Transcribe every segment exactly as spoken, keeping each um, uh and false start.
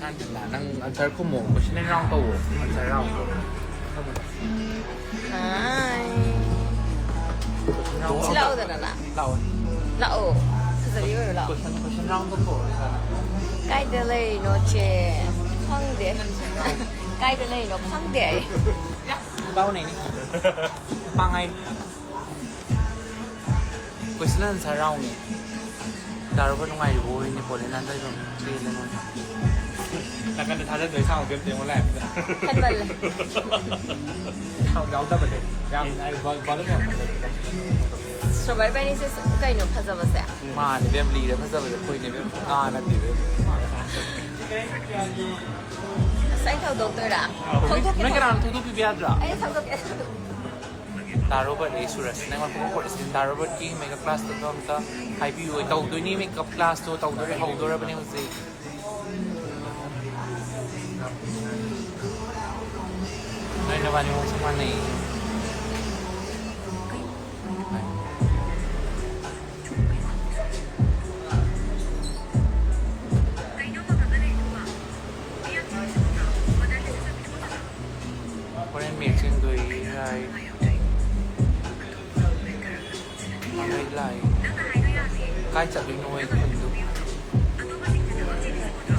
ꯅꯪ answer ꯈꯨꯝꯃꯣ, question and round ꯇꯧꯋꯣ, answer round. Hi. Question round ꯇꯧ꯫ ꯂꯥꯛꯑꯣꯗꯅ ꯅꯪ꯫ ꯂꯥꯛꯑꯣ꯫ ꯂꯥꯛꯑꯣ꯫ ꯐꯖꯕꯤ ꯑꯣꯏꯔꯣ ꯂꯥꯛꯑꯣ꯫ Question, question round ꯇꯧꯊꯣꯛꯑꯣ ꯏꯁꯥꯅ꯫ ꯀꯥꯏꯗ ꯂꯩꯔꯤꯅꯣ ꯆꯦ? ꯈꯪꯗꯦ꯫ ꯀꯥꯏꯗ ꯂꯩꯔꯤꯅꯣ ꯈꯪꯗꯦ ꯑꯩ꯫ ꯅꯨꯄꯥ ꯎꯅꯩꯅꯤ꯫ ꯅꯨꯄꯥ ꯉꯥꯏ꯫ Question answer roundꯅꯤ꯫ ꯗꯥ ꯔꯣꯕꯔꯠ ꯅꯨꯡꯉꯥꯏꯔꯤꯕꯣ? ꯅꯦꯄꯣꯂꯤꯌꯟ ꯂꯥꯟꯗꯥꯏꯕꯝ ꯄꯦꯜꯂꯦ ꯃꯣꯏ꯫ ꯅꯥꯀꯟꯗ ꯊꯥꯖꯗꯣꯏ sound effect ꯌꯦꯡꯉꯣ liveꯇ꯫ ꯈꯟꯃꯜꯂꯦ꯫ Sound ꯌꯥꯎꯗꯕꯅꯦ꯫ ꯌꯥꯝ, ꯑꯩ ꯚꯣ-, volume ꯌꯥꯝ ꯈꯟꯃꯜꯂꯦ꯫ ꯁ꯭ꯇ꯭ꯔꯣꯕꯦꯔꯤ ꯏꯕꯥꯅꯤꯁꯦ ꯀꯩꯅꯣ ꯐꯖꯕꯁꯦ? ꯃꯥꯅꯦ ꯏꯕꯦꯝ, ꯂꯤꯔꯦ ꯐꯖꯕꯁꯦ, ꯑꯩꯈꯣꯏꯅꯦ ꯏꯕꯦꯝ, ꯉꯥ ꯅꯠꯇꯦ ꯏꯕꯦꯝ꯫ ꯑꯁ, ꯑꯩ ꯊꯧꯗꯣꯛꯇꯣꯏꯔꯥ? ꯊꯧꯗꯣꯛꯀꯦ, ꯅꯣꯏ ꯊꯧꯗꯣꯛꯀꯦ꯫ ꯀꯅꯥꯅꯣ ꯊꯧꯗꯣꯛꯄꯤꯕ ꯌꯥꯗ꯭ꯔꯥ? ꯑꯩ ꯊꯧꯗꯣꯛꯀꯦ, ꯑꯩ ꯊꯧꯗꯣꯛꯀꯦ꯫ ꯗꯥ ꯔꯣꯕꯔꯠ ꯑꯩ ꯁꯨꯔꯁ, ꯅꯪꯉꯣꯟꯗ ꯄꯨꯡ ꯐꯣꯔ ꯁꯤꯛꯁꯇꯤꯟ ꯗꯥ ꯔꯣꯕꯔꯠꯀꯤ makeup classꯇꯨꯁꯨ ꯑꯝꯇ ꯍꯥꯏꯕꯤꯌꯨ꯫ ꯑꯩ ꯇꯧꯗꯣꯏꯅꯤ makeup classꯇꯣ, ꯇꯧꯗꯣꯔꯦ, ꯍꯧꯗꯣꯔꯕꯅꯤ ꯍꯧꯖꯤꯛ꯫ ꯅꯣꯏ ꯅꯕꯥꯅꯤ ꯃꯑꯣꯡ ꯆꯞ ꯃꯥꯟꯅꯩ꯫ ꯍꯣꯔꯦꯟ ꯃꯦꯠꯁ ꯌꯦꯡꯗꯣꯏ ꯍꯥꯏ꯫ ꯃꯃꯩ ꯂꯥꯛꯑꯦ꯫ ꯀꯥꯏ ꯆꯠꯂꯨꯏꯅꯣ ꯑꯩ ꯈꯨꯟꯗꯨ?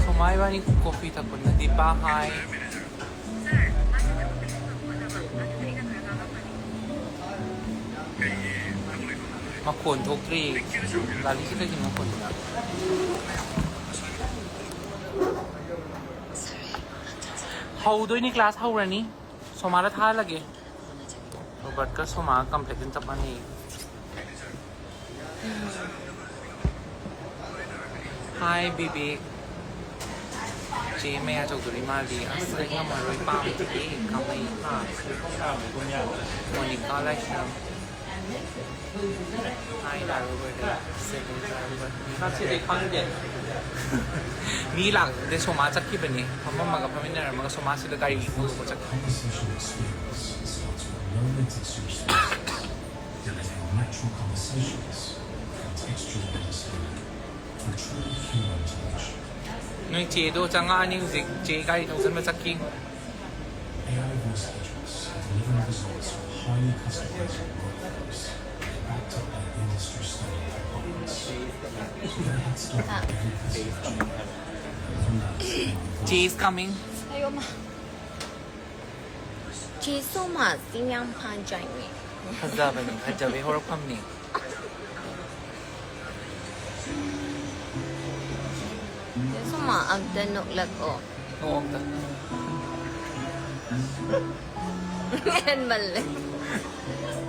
ꯁꯣꯃꯥ ꯏꯕꯥꯅꯤ coffee ꯊꯛꯄ ꯅꯠꯇꯦ ꯄꯥ ꯍꯥꯏ꯫ ꯃꯈꯣꯟ ꯊꯣꯛꯇ꯭ꯔꯤ꯫ ꯒꯥꯔꯤꯁꯤ ꯀꯩꯒꯤꯅꯣ ꯃꯈꯣꯟ ꯊꯣꯛ-, ꯍꯧꯗꯣꯏꯅꯤ, class ꯍꯧꯔꯅꯤ꯫ ꯁꯣꯃꯥꯗ ꯊꯥꯍꯜꯂꯒꯦ꯫ ꯔꯣꯕꯔꯠꯀ ꯁꯣꯃꯥꯒ complexion ꯆꯞ ꯃꯥꯟꯅꯩ꯫ Hi ꯕꯤꯕꯦꯛ꯫ ꯆꯦ ꯃꯌꯥ ꯆꯧꯗꯣꯔꯤ ꯃꯥꯜꯂꯤ꯫ ꯑꯁ ꯑꯩ ꯉꯝꯃꯔꯣꯏ ꯄꯥꯝꯗꯤꯌꯦ ꯀꯥꯃꯩ꯫ ꯃꯣꯅꯤꯀꯥ ꯂꯥꯏꯁ꯭ꯔꯝ꯫ Hi ꯗꯥ ꯔꯣꯕꯔꯠ꯫ ꯁꯦꯀꯦꯟ ꯗꯥ ꯔꯣꯕꯔꯠ꯫ ꯉꯁꯤꯗꯤ ꯈꯪꯗꯦ꯫ ꯃꯤ ꯂꯥꯛꯇꯦ, ꯁꯣꯃꯥ ꯆꯠꯈꯤꯕꯅꯦ꯫ ꯐꯝꯃꯝꯃꯒ ꯐꯝꯃꯤꯟꯅꯔꯝꯃꯒ ꯁꯣꯃꯥꯁꯤꯗ ꯒꯥꯔꯤ ꯊꯧꯗꯣꯛꯄ ꯆꯠꯈꯤ꯫ Conversation experience starts with low latency responses, delivering natural conversations, contextual understanding, and truly human touch. ꯅꯣꯏ ꯆꯦꯗꯣ ꯆꯪꯉꯛꯑꯅꯤ ꯍꯧꯖꯤꯛ꯫ ꯆꯦ ꯒꯥꯔꯤ ꯊꯧꯖꯤꯟꯕ ꯆꯠꯈꯤ꯫ A I voice agents deliver results for highly customized workflows, backed up by industry standard components. Get a head start on every customer journey. Learn that skill. Jay is coming. ꯑꯌꯣ ꯃꯥ꯫ ꯆꯦ ꯁꯣꯃꯥꯁꯤ ꯌꯥꯝ ꯐꯖꯩꯅꯦ꯫ ꯐꯖꯕꯅꯤ, ꯐꯖꯕꯩ ꯍꯧꯔꯛꯐꯝꯅꯤ꯫ ꯆꯦ ꯁꯣꯃꯥ ꯑꯝꯇ ꯅꯣꯛꯂꯛꯑꯣ꯫ ꯅꯣꯛ ꯑꯝꯇ꯫ ꯍꯦꯟꯃꯜꯂꯦ꯫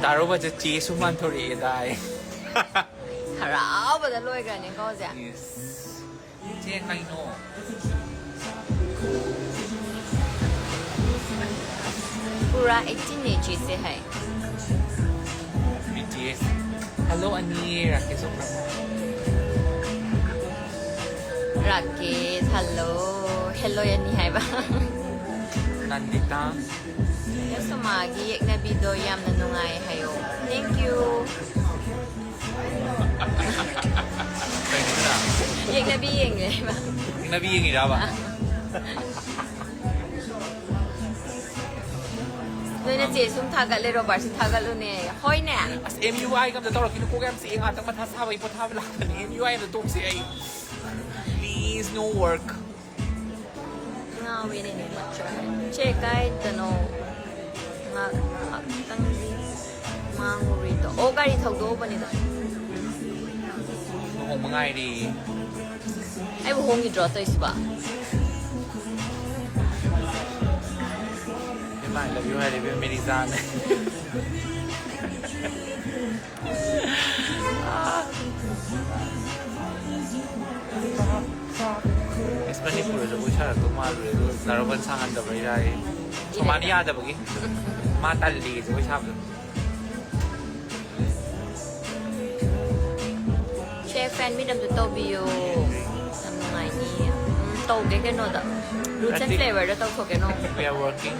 ꯇꯥꯔꯨꯕꯁꯦ ꯆꯦ ꯁꯨꯃꯥꯟ ꯊꯣꯔꯛꯑꯦ ꯗꯥꯏ꯫ ꯍꯔꯥꯎꯕꯗ ꯂꯣꯏꯈ꯭ꯔꯅꯤꯀꯣ ꯍꯧꯖꯤꯛ꯫ Yes꯫ ꯆꯦ ꯀꯩꯅꯣ? ꯄꯨꯔꯥ ꯑꯩꯠꯇꯤꯟ ꯅꯦ ꯆꯦꯁꯦ ꯍꯥꯏ꯫ B T S꯫ Hello ꯑꯅꯤ, ꯔꯥꯀꯦꯁ ꯑꯣꯀ꯭ꯔꯝ꯫ ꯔꯥꯀꯦꯁ, hello꯫ Hello ꯑꯅꯤ ꯍꯥꯏꯕ꯫ ꯅꯟꯗꯤꯇꯥ꯫ ꯌꯥꯁꯣꯃꯥꯒꯤ ꯌꯦꯛꯅꯕꯤꯗꯣ ꯌꯥꯝꯅ ꯅꯨꯡꯉꯥꯏ ꯍꯥꯏꯌꯣ꯫ Thank you꯫ ꯀꯩꯅꯣꯗ? ꯌꯦꯛꯅꯕꯤ ꯌꯦꯡꯉꯦ ꯍꯥꯏꯕ꯫ ꯌꯦꯛꯅꯕꯤ ꯌꯦꯡꯉꯤꯔꯕ? ꯅꯣꯏꯅ ꯆꯦ ꯁꯨꯝ ꯊꯥꯒꯠꯂꯦ, ꯔꯣꯕꯥꯔꯠꯁꯨ ꯊꯥꯒꯠꯂꯨꯅꯦ꯫ ꯍꯣꯏꯅꯦ꯫ ꯑꯁ, M U I ꯒ ꯑꯝꯇ ꯇꯧꯔꯛꯈꯤꯅꯨ, ꯀꯣꯛ ꯌꯥꯝ ꯆꯤꯛꯑꯦ, ꯉꯥꯛꯇꯪ ꯃꯊꯥ ꯁꯥꯕꯒꯤ ꯄꯣꯊꯥꯕ ꯂꯥꯛꯄꯅꯦ꯫ M U I ꯑꯝꯇ ꯇꯣꯛꯁꯦ ꯑꯩ꯫ Please, no work꯫ ꯉꯥꯎꯔꯦꯅꯦ ꯅꯦ ꯃꯆꯥ꯫ ꯆꯦ ꯀꯥꯏꯗꯅꯣ? ꯉꯥꯛ-, ꯉꯥꯛꯇꯪꯗꯤ ꯃꯥꯡꯉꯨꯔꯤꯗꯣ꯫ ꯑꯣ, ꯒꯥꯔꯤ ꯊꯧꯗꯣꯛꯎꯕꯅꯤꯗ꯫ ꯂꯨꯍꯣꯡꯕ ꯉꯥꯏꯔꯤ꯫ ꯑꯩꯕꯨ ꯍꯣꯡꯈꯤꯗ꯭ꯔꯣ ꯇꯧꯔꯤꯁꯤꯕꯣ? ꯏꯃꯥ, I love you ꯍꯥꯏꯔꯦ ꯏꯕꯦꯝꯃ, ꯃꯦꯔꯤ ꯖꯥꯟ꯫ ꯃꯤꯁ ꯃꯅꯤꯄꯨꯔꯗ ꯖꯒꯣꯏ ꯁꯥꯔꯛꯇꯧ ꯃꯥꯜꯂꯨꯔꯦ, ꯑꯗꯨꯒ ꯗꯥ ꯔꯣꯕꯟ ꯁꯥꯍꯟꯗꯕꯩ ꯍꯥꯏ꯫ ꯁꯣꯃꯥꯅ ꯌꯥꯗꯕꯒꯤ꯫ ꯃꯥ ꯇꯜꯂꯤ ꯖꯒꯣꯏ ꯁꯥꯕꯗꯣ꯫ ꯆꯦ, ꯐꯦꯟ ꯃꯤꯠ ꯑꯝꯇ ꯇꯧꯕꯤꯌꯣ꯫ ꯌꯥꯝ ꯅꯨꯡꯉꯥꯏꯅꯤ꯫ ꯎꯝ, ꯇꯧꯒꯦ ꯀꯩꯅꯣꯗ꯫ Roots and ꯅꯠꯇꯦ꯫ Flavor ꯗ ꯇꯧꯊꯣꯛꯀꯦ ꯅꯣꯡꯃ꯫ We are working꯫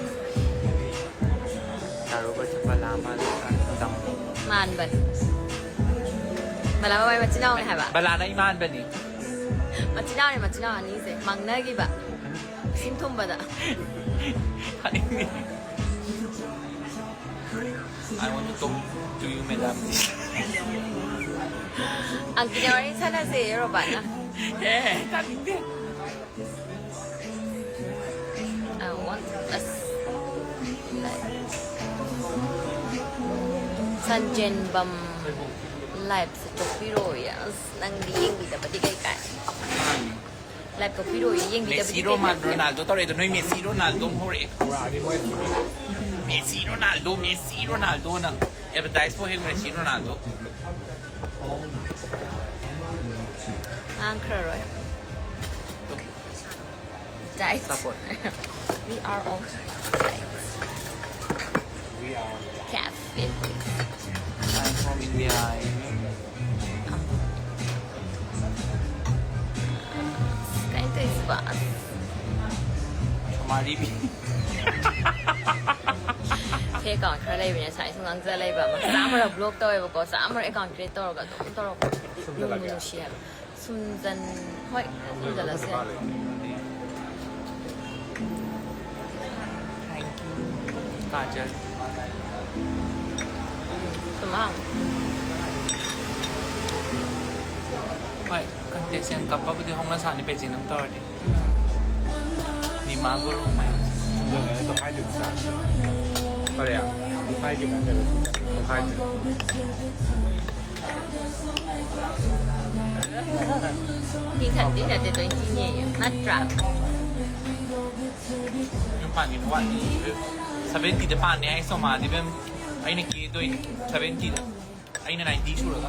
ꯇꯥꯔꯨꯕ ꯆꯠꯄ ꯂꯥ ꯃꯥꯜꯂꯦ꯫ ꯃꯥꯟꯕꯅꯤ꯫ ꯕꯂꯥ ꯃꯕꯥꯏ ꯃꯆꯤꯟ ꯃꯅꯥꯎꯅꯦ ꯍꯥꯏꯕ꯫ ꯕꯂꯥꯅ ꯏꯃꯥꯟꯕꯅꯤ꯫ ꯃꯆꯤꯟ ꯃꯅꯥꯎꯅꯦ, ꯃꯆꯤꯟ ꯃꯅꯥꯎ ꯑꯅꯤꯁꯦ ꯃꯥꯡꯅꯈꯤꯕ ꯏꯁꯤꯡ ꯊꯨꯝꯕꯗ꯫ I want to talk to you, madam. ꯑꯪꯀꯤꯅ ꯋꯥꯔꯤ ꯁꯥꯟꯅꯁꯦ ꯔꯣꯕꯥꯠꯅ꯫ ꯑꯦ, ꯇꯥꯅꯤꯡꯗꯦ꯫ I want us. ꯁꯟꯖꯦꯟꯕꯝ ꯂꯥꯏꯞꯁꯦ ꯇꯣꯛꯄꯤꯔꯣꯌꯦ꯫ ꯑꯁ, ꯅꯪꯗꯤ ꯌꯦꯡꯕꯤꯗꯕꯗꯤ ꯀꯩ ꯀꯥꯏ? ꯂꯥꯏꯞ ꯇꯣꯛꯄꯤꯔꯣꯌꯦ, ꯌꯦꯡꯕꯤꯗꯕꯗꯤ ꯃꯦꯁꯤ ꯀꯩ ꯔꯣꯃꯥꯟ ꯀꯥꯏ? ꯔꯣꯅꯥꯜꯗꯣ ꯇꯧꯔꯦ ꯑꯗꯣ, ꯅꯣꯏ ꯃꯦꯁꯤ ꯔꯣꯅꯥꯜꯗꯣ ꯑꯃꯨꯛ ꯍꯧꯔꯛꯑꯦ꯫ ꯃꯦꯁꯤ ꯔꯣꯅꯥꯜꯗꯣ, ꯃꯦꯁꯤ ꯔꯣꯅꯥꯜꯗꯣ ꯅꯪ ꯑꯦꯗꯚꯔꯇꯥꯏꯁ ꯐꯥꯎ ꯍꯦꯛ ꯃꯦꯁꯤ ꯔꯣꯅꯥꯜꯗꯣ꯫ ꯉꯥꯡꯈ꯭ꯔꯔꯣꯏ꯫ Diet. Support. We are on diet. We are Caffeine. I'm from India. ꯀꯩꯅꯣ ꯇꯧꯔꯤꯁꯤꯕꯣ? ꯑꯁ, ꯃꯥꯔꯤꯕꯤ꯫ ꯐꯦꯛ ꯑꯦꯀꯥꯎꯟ ꯈꯔ ꯂꯩꯕꯅꯦ, ꯉꯁꯥꯏ ꯁꯨꯝ ꯉꯥꯡꯖ ꯂꯩꯕ ꯑꯃ꯫ ꯆꯥꯝꯃꯔꯛ ꯕ꯭ꯂꯣꯛ ꯇꯧꯋꯦꯕꯀꯣ, ꯆꯥꯝꯃꯔꯛ ꯑꯦꯀꯥꯎꯟ ꯀ꯭ꯔꯤꯌꯦꯠ ꯇꯧꯔꯒ ꯑꯗꯨꯝ ꯇꯧꯔꯛꯄ꯫ ꯅꯨꯡꯕꯨ ꯅꯨꯡꯁꯤ ꯍꯥꯏꯕ꯫ ꯁꯨꯝꯖꯟ-, ꯍꯣꯏ, ꯁꯨꯝꯖꯜꯂꯁꯦ꯫ ꯀꯥꯖꯜ꯫ ꯁꯨꯝ ꯍꯥꯡ꯫ ꯍꯣꯏ, ꯀꯟꯇꯦꯁꯇꯦꯟ ꯀꯞꯄꯕꯨꯗꯤ ꯍꯧꯅ ꯁꯥꯅꯤ, ꯄꯦꯖꯦꯟ ꯑꯃ ꯇꯧꯔꯗꯤ꯫ ꯅꯤꯃꯥ ꯒꯨꯔꯨ ꯃꯌꯥꯝ꯫ ꯇꯣꯈꯥꯏꯗꯣꯏꯕ ꯆꯥꯛ꯫ ꯀꯔꯤ? ꯇꯣꯈꯥꯏꯗꯣꯏꯕ ꯅꯠꯇꯦꯕ꯫ ꯇꯣꯈꯥꯏꯗꯣꯏꯕ꯫ ꯃꯤ ꯈꯟꯗꯤ ꯅꯠꯇꯦ, ꯇ꯭ꯋꯦꯟꯇꯤꯅꯦ, ꯅꯠꯇ꯭ꯔꯥ? ꯌꯨꯝ ꯄꯥꯟꯈꯤꯕ ꯋꯥꯠꯂꯤ꯫ ꯁꯚꯦꯟꯇꯤꯗ ꯄꯥꯟꯅꯤ ꯍꯥꯏ ꯁꯣꯃꯥꯗꯤ ꯏꯕꯦꯝ꯫ ꯑꯩꯅ ꯀꯦꯗꯣꯏꯅꯤ ꯁꯚꯦꯟꯇꯤꯗ꯫ ꯑꯩꯅ ꯅꯥꯏꯟꯇꯤ ꯁꯨꯔꯒ꯫